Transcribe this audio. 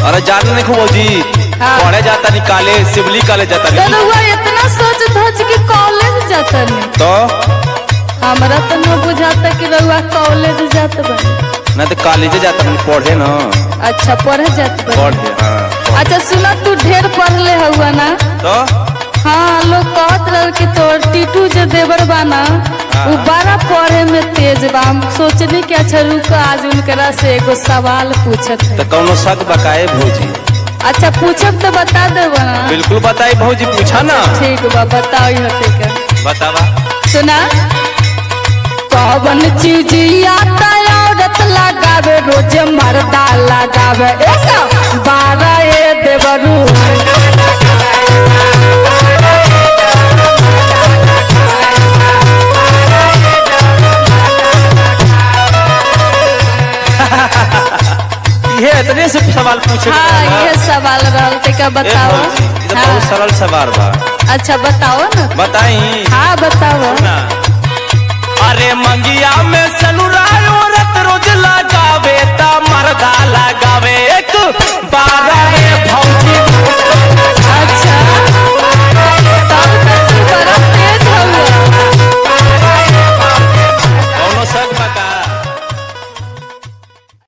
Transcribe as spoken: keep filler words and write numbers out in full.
अरे जाने नहीं भौजी, हाँ। पढ़े जाता नहीं कॉलेज, सिवली कॉलेज जाता तो नहीं। रउआ इतना सोच धोच के कॉलेज जाता नहीं। तो? हमरा तो न बुझाता कि रउआ कॉलेज जात बा। ना तो कॉलेज जाता नहीं, पढ़े ना। अच्छा, पढ़े जात बा। पढ़े, हाँ, पढ़े। अच्छा सुना, तू ढेर पढ़ले हउआ ना? तो? हाँ, लोग कहत रहल कि तोर टीटू जे देवर बा ना, हाँ। उ बड़ा पढ़े में तेज बा। हम सोचनी कि अच्छा रुक, आज उनकरा से एगो सवाल पूछत है। तो कौनो शक बा काहे भौजी? अच्छा पूछब तो बता देबो ना। बिल्कुल बताई भौजी, पूछा ना। ठीक बा, बताओ हटे के। बतावा। सुना। कवन चीजिया त औरत लगावे, रोज मर्दा लगावे, एक बार ए देवरू। ये इतने से सवाल पूछे के हाँ, रहल। ये सवाल रहल, तेका ए बताओ। भौजी, ये तो हाँ। बहुत सरल सवाल बा। अच्छा, बताओ ना। बताई? हाँ, बताओ। सुना। अरे मंगिया में